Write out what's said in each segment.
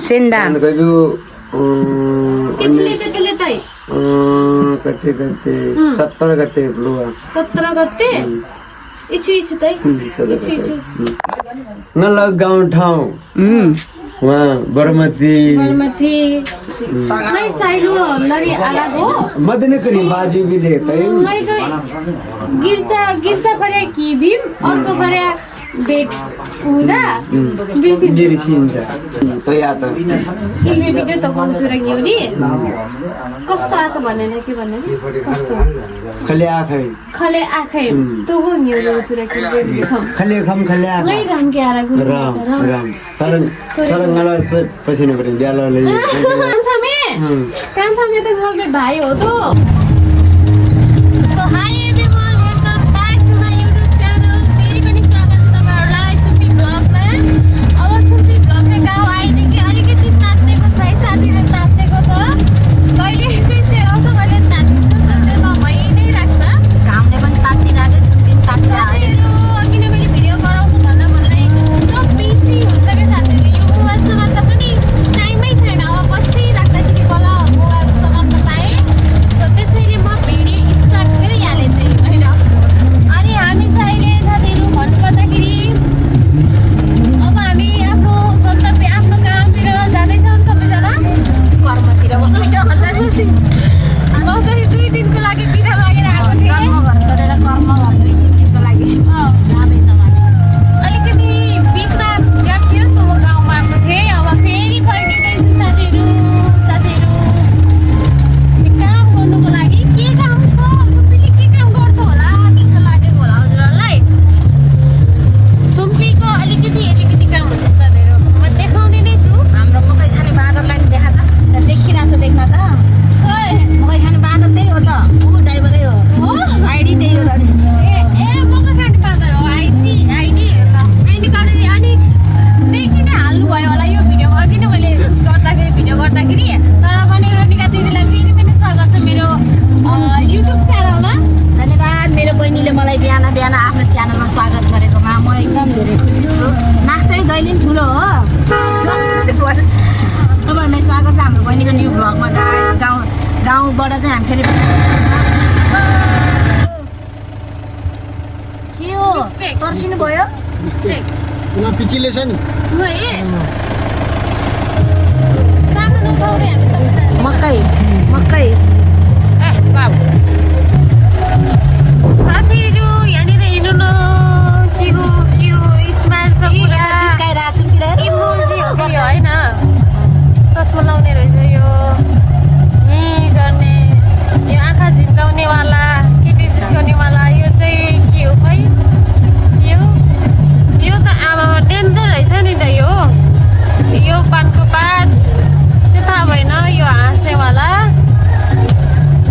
सेन्डा कति 17 गते लुगा 17 गते इछु तै नल गाउँ ठाउँ वहाँ बरमती मैं साइलो लरी आलागो मदनकरी बाजू भी लेते हैं मैं तो गिरजा परे की भीम अर्को परे बेट हुँदा बिर्सिन्छ त याद इल्मे भिडियो त गाउँछु र गिउनी कस्तो आछ भनेर के भन्ने कस्तो खले आखै तो गो न्यु गाउँछु र के खले आखै मै राम के आरा गु राम सरन मलाई पछिने परे ज्यालाले कान्छामे त गल्दै भाइ हो त so hi everyone welcome back to my YouTube channel फेरि पनि स्वागत छ तपाईहरुलाई छुम्पी ब्लगमा अब छुम्पी ब्लगले गाउँ आइदेखि अलिकति तात्नेको छ है साथीले तात्नेको छ कहिले चाहिँ सेयर आउँछ कहिले तात्नेको छ त्यो त भइ नै राख्छ घामले पनि तातिरहेको छुम्पी तात्छ साथीहरु किन मैले भिडियो गराउँछु भन्दा एकदम बिजी हुन्छ के साथीहरु यो मोबाइल समात्दा पनि टाइमै छैन अब बसिराख्दाखेरि बल्ल मोबाइल समात्न पाएँ सो त्यसैले म भिडियो स्टार्ट गरिहालेँ चाहिँ होइन अनि हामी चाहिँ अहिले साथीहरु भन्नुपर्दाखेरि अब हामी आफ्नो गन्तव्य आफ्नो कामतिर जाँदैछौँ सबैजना कर्मतिर कसरी 2 दिनको लागि बिदा मागेर आएको थिएँ जन्म घर छोडेर कर्म घर 2 दिनको लागि जाँदैछौँ हामी अलिकति बिचमा ग्याप थियो सो म गाउँमा आएको थिएँ अब फेरि फर्किँदैछु साथीहरू काम गर्नुको लागि के काम छ सुम्पीले के काम गर्छ होला जस्तो लागेको होला हजुरहरूलाई सुम्पीको अलिकति काम हुन्छ साथीहरू म देखाउने नै छु हाम्रो मकै खाने बाँदरलाई नि देखा त देखिरहेको छ देख्न त मकै खाने बाँदर त्यही हो त ऊ ड्राइभरै हो आइडी त्यही हो त नि ए मकै खाने बाँदर हो आइडी कार्ड अनि देखि नै हाल्नु भयो होला यो भिडियोमा अघि नै मैले भिडियो गर्दाखेरि तर पनि रोनिका दिदीलाई फेरि पनि स्वागत छ मेरो युट्युब च्यानलमा धन्यवाद मेरो बहिनीले मलाई बिहान आफ्नो च्यानलमा स्वागत गरेकोमा म एकदम धेरै खुसी छु नाक चाहिँ जहिले पनि ठुलो हो तपाईँहरूलाई स्वागत छ हाम्रो बहिनीको न्यू भ्लगमा गाउँबाट चाहिँ हामी फेरि के हो Mistake. तर्सिनु भयो पिचिले छ नि सामान उठाउँदै हामी सबैजना मकै साथीहरू यहाँनिर हेर्नु न के हो स्माइल छ पुरा जिस्काइरहेको छु पिराहरू इमोजी हो कि होइन चस्मा लाउने रहेछ यो गर्ने यो आँखा झिम्काउनेवाला केटी जिस्काउनेवाला यो चाहिँ के हो खै यो त आमामा डेन्जर रहेछ नि त यो पानको पात त्यो थाहा भएन यो हाँस्नेवाला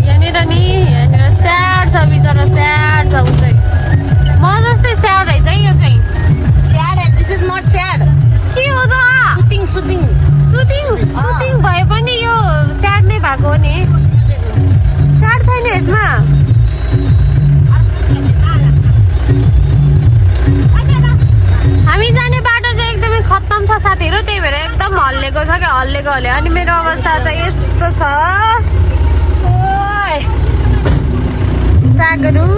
यहाँनिर स्याड छ बिचरा स्याड छ ऊ चाहिँ म जस्तै स्याड रहेछ है यो चाहिँ sad and this is not sad के हो त सुटिङ भए पनि यो स्याड नै भएको हो नि स्याड छैन यसमा हामी जाने बाटो चाहिँ एकदमै खत्तम छ साथीहरू त्यही भएर एकदम हल्लेको छ क्या हल्लेको अनि मेरो अवस्था चाहिँ यस्तो छ सागहरू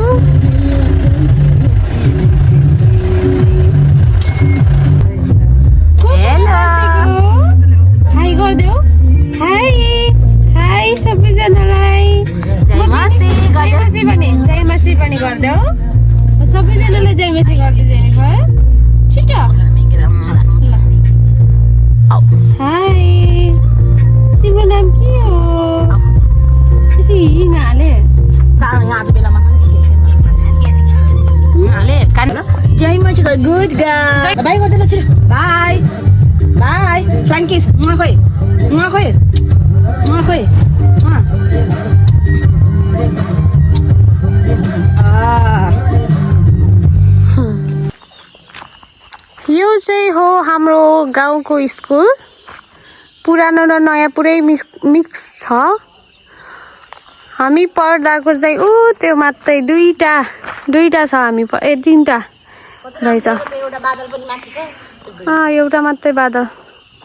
हाई गरिदेऊ हाई सबैजनालाई जयमसी पनि गरिदेऊ सबैजनालाई जयमसी गर्दै जाने भयो छिटो हाई तिम्रो नाम के हो त्यसै हिङ हाले गुड गाई बाई गर्दैन छिटो बाई फ्राङ्किस खोइ यो चाहिँ हो हाम्रो गाउँको स्कुल पुरानो र नयाँ पुरै मिक्स छ हामी पढ्दाको चाहिँ त्यो मात्रै दुईटा छ हामी 3टा रहेछ एउटा मात्रै बादल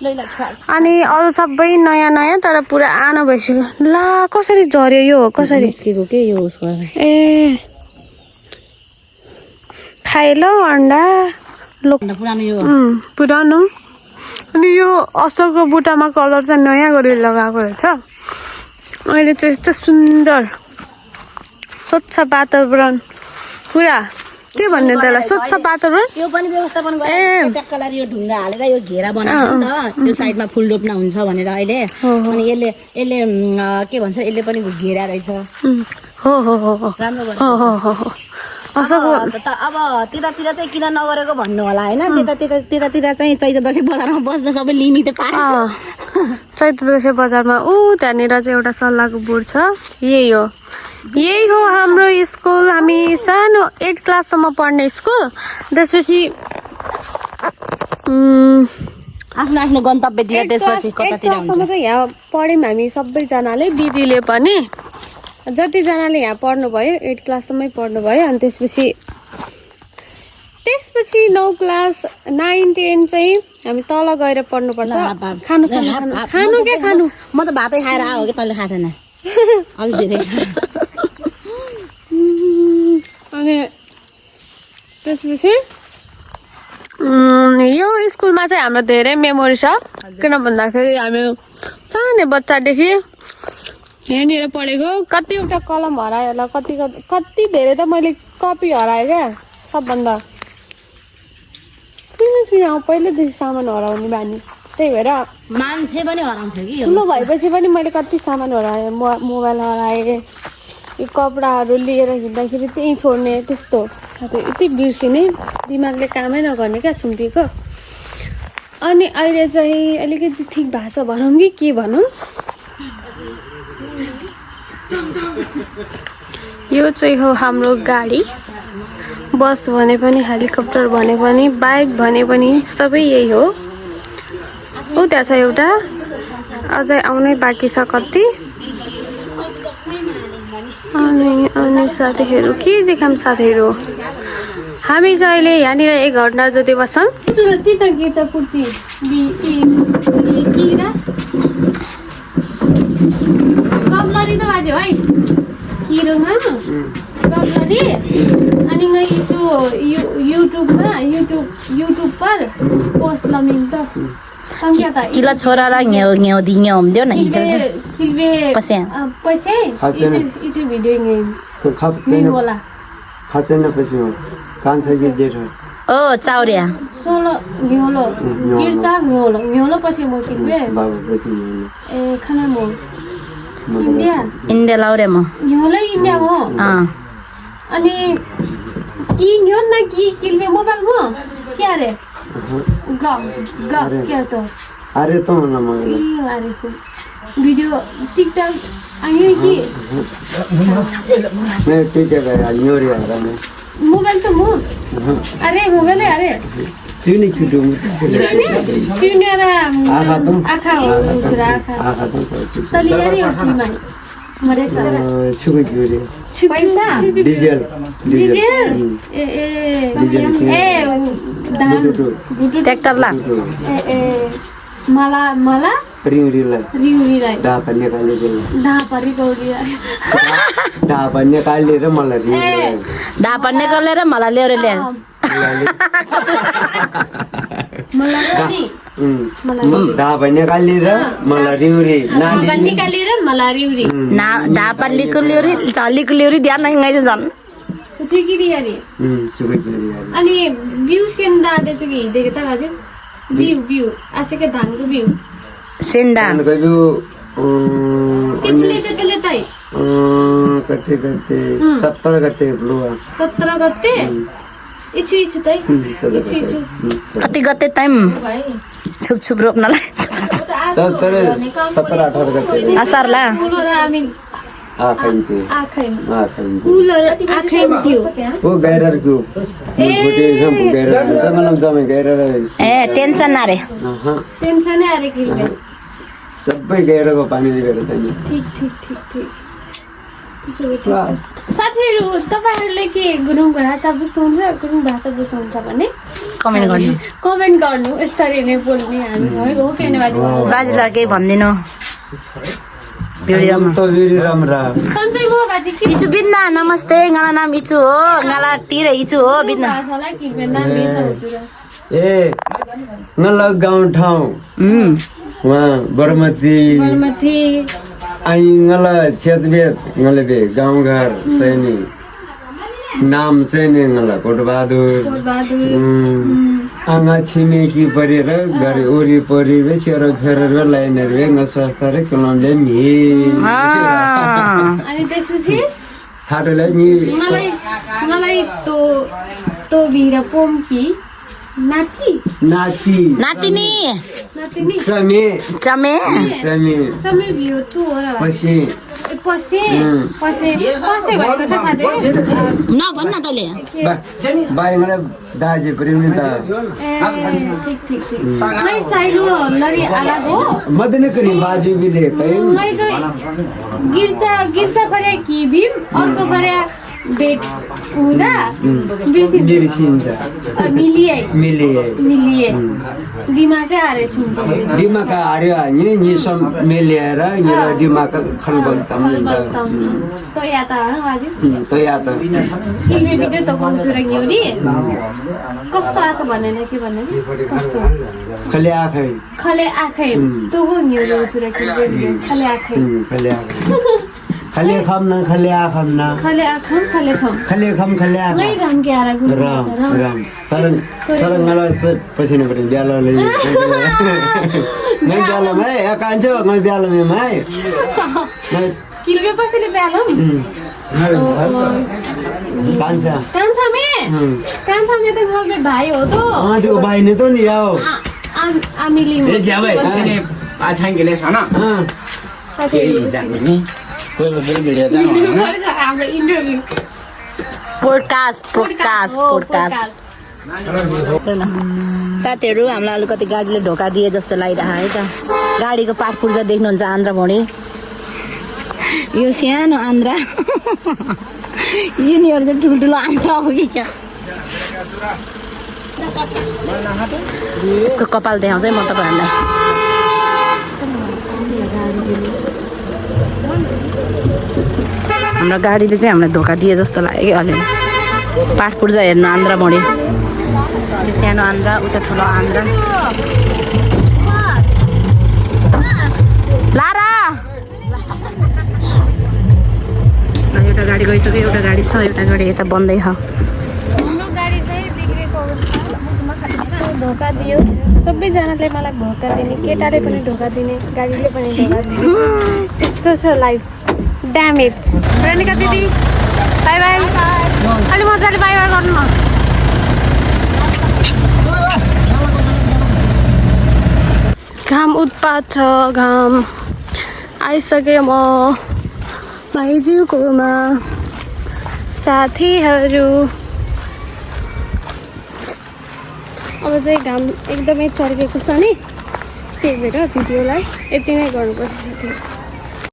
अनि अरू सबै नयाँ नयाँ तर पुरानो भइसक्यो ला कसरी झर्यो यो कसरी निस्केको के यो उसको ए खाए ल अन्डा पुरानो यो पुरानो अनि यो असलको बुट्टामा कलर चाहिँ नयाँ गरेर लगाएको रहेछ अहिले चाहिँ यस्तो सुन्दर स्वच्छ वातावरण पुरा के भन्ने त्यसलाई स्वच्छ वातावरण यो पनि व्यवस्थापन गरेर टक्कलारी यो ढुङ्गा हालेर यो घेरा बनाएको नि त यो साइडमा फुल रोप्न हुन्छ भनेर अहिले अनि यसले के भन्छ यसले पनि घेरा रहेछ हो हो हो हो राम्रो हो हो हो असलको अब त्यतातिर चाहिँ किन नगरेको भन्नु होला होइन त्यतातिर चाहिँ चैत दसैँ बजारमा बस्दा सबै लिमिट पाएको चैत दसैँ बजारमा त्यहाँनिर चाहिँ एउटा सल्लाहको बोर्ड छ यही हो हाम्रो स्कुल हामी सानो 8 क्लाससम्म पढ्ने स्कुल त्यसपछि आफ्नो आफ्नो गन्तव्यतिर त्यसपछि कतातिर हुन्छ चाहिँ यहाँ पढ्यौँ हामी सबैजनाले दिदीले पनि जतिजनाले यहाँ पढ्नुभयो 8 क्लाससम्मै पढ्नुभयो अनि त्यसपछि 9 क्लास 9, 10 चाहिँ हामी तल गएर पढ्नुपर्छ खानु के खानु म त भातै खाएर आयो कि तैँले खाएको छैन अलिक धेरै अनि त्यसपछि यो स्कुलमा चाहिँ हाम्रो धेरै मेमोरी छ किन भन्दाखेरि हामी सानो बच्चादेखि यहाँनिर पढेको कतिवटा कलम हरायो होला कति धेरै त मैले कपी हराएँ क्या सबभन्दा किन पहिल्यैदेखि सामान हराउने बानी त्यही भएर मान्छे पनि हराउँछ कि ठुलो भएपछि पनि मैले कति सामान हराएँ मोबाइल हराएँ यो कपडाहरू लिएर हिँड्दाखेरि त्यहीँ छोड्ने त्यस्तो यति बिर्सिने दिमागले कामै नगर्ने क्या छुम्पीको अनि अहिले चाहिँ अलिकति ठिक भएको छ भनौँ कि के भनौँ यो चाहिँ हो हाम्रो गाडी बस भने पनि हेलिकप्टर भने पनि बाइक भने पनि सबै यही हो त्यहाँ छ एउटा अझै आउनै बाँकी छ कति अनि साथीहरू के देखाम साथीहरू हामी चाहिँ अहिले यहाँनिर 1 घन्टा जति बस्छौँ कमलरी त बाजे है किरोमा कमलरी अनि युट्युब पर पोस्ट लमिन त किला छोरालाई ङेउ दियो न पैसे इचे भिडियो तो खाचे न पछि हो कान छ जेठ ओ चाउरिया 16 ङेउलो गिर्चा ङेउलो पछि म किन्बे बाबु पछि ए खाना म इन्डिया लाउरे म ङेउलै इन्डिया हो अनि कि ङेउ न कि किन्बे मोबाइल म के अरे क्या तो अरे तो न म अरे को भिडियो टिकटक आयो कि मैं टिकटक है न्योरी है मैं मोबाइल तो मो अरे मोबाइल अरे चुनी छुटू चुनी आखा हो उजरा आखा तली अरे माई मरे सर छुगु जुरे पैसा डीजल ए दान ट्रैक्टर ला ए मला रिउरीलाई डापा निकालेर मलाई डापा निकालेर मलाई ल्याएर ल्याए डापा निकालेर मलाई रिउरी डापा लिकुल्योरी चालिकुल्योरी ध्यान नगाइ जान चिकिरी अरे अनि बिउ सेन्दा दे चाहिँ हिँडेको त गाजे बिउ आसेको धानको बिउ सेन्डा बिउ कितले तै कते 17 गते लुआ 17 गते इछु तै कति गते टाइम छुप रोप्नलाई 17 18 गते असार ला टेन्सन अरे सबै गहिरोको पानीले गर्दा ठीक साथीहरू तपाईहरुले के गुरुङ भाषा बुझ्नुहुन्छ गुरुङ भाषा बुझ्नुहुन्छ भने कमेन्ट गर्नु कमेन्ट गर्नु यसरी नै बोल्ने हामी हो कि होइन बाजे बाजेलाई केही भन्दिनँ भिडियोमा तो वीर रामरा सन्चै भयो बाजे के इचु बिन्ना नमस्ते गाला नाम इचु हो गाला तिर इचु हो बिन्ना भाषालाई के भन्दा बिर्ता हुन्छु र ए नल गाउँ ठाउँ वहाँ बरमती बलमथी आई नल छेदबेद नलबे गाउँ घर सैनी नाम सैनी नल कोटबहादुर बहादुर आँगा छिमेकी परेर घर वरिपरि सेर फेरेर लाइनहरू स्वास्थ्य र केलाउँदै नि अनि त्यसपछि फाटोलाई नि मलाई तो भिरा पोम्की नाति नातिनी नातिनी चमे चमे समय भियो तू हो र पछि पसे भनेको त साथै नभन्न तैँले बाइङलाई दाजे पऱ्यो नि त ठीक मैं साइलो लरी अलग हो मदन करी बाजू भी देते मैं तो गिर्जा परे की भीम अर्को परे बेट हुँदा बिर्सिन्छ मिलिए दिमागै हारेछ दिमाग हार्यो हामी नि सम मिलेर यो दिमाग खलबलतम त या त हो बाजे त या त किनभने भिडियो त गाउँछु र गिउरी कस्तो आछ भनेर के भन्ने कस्तो खले आखै खले आखै तो हो न्यु गाउँछु र किनभने खले आखै खले खम न खले आखम न खले आखम खले खम खले आखम नै राम के आरा गुरु राम सरङ मलाई पछिने परे ब्यालले नै ब्यालम है कान्छो नै ब्यालम है किलबे पछिले ब्यालम कान्छा में तो घर में भाई हो तो त्यो भाइ ने त नि आओ आमिली ए ज्याबै छिने पाछाङ गेले छ न साथै जाने नि कोही कोही भिडियो जानु हाम्रो इन्टरभ्यु पोडकास्ट साथीहरू हामीलाई अलिकति गाडीले ढोका दिए जस्तो लागिरहेको है त गाडीको पाठ पूर्जा देख्नुहुन्छ आन्द्रा भणी यो सानो आन्द्रा यिनीहरू चाहिँ ठुल्ठुलो आन्द्रा हो कि यसको कपाल देखाउँछ है म तपाईँहरूलाई हाम्रो गाडीले चाहिँ हामीलाई धोका दिए जस्तो लाग्यो कि अलिअलि पाठ पूर्जा हेर्नु आन्द्रा भणी यो सानो आन्द्रा उता ठुलो आन्द्रा लारा एउटा गाडी गइसक्यो एउटा गाडी छ एउटा गाडी यता बन्दै छ हाम्रो गाडी चाहिँ बिग्रेको अवस्था धोका दियो सबैजनाले मलाई धोका दिने केटाले पनि धोका दिने गाडीले पनि धोका दिने यस्तो छ लाइफ ड्यामेज रेनिका दिदी बाई बाई अलि मजाले बाई बाई गर्नु न घाम उत्पात छ घाम आइसकेँ म भाइज्यूकोमा साथीहरू अब चाहिँ घाम एकदमै चर्केको छ नि त्यही भएर भिडियोलाई यति नै गर्नुपर्छ साथी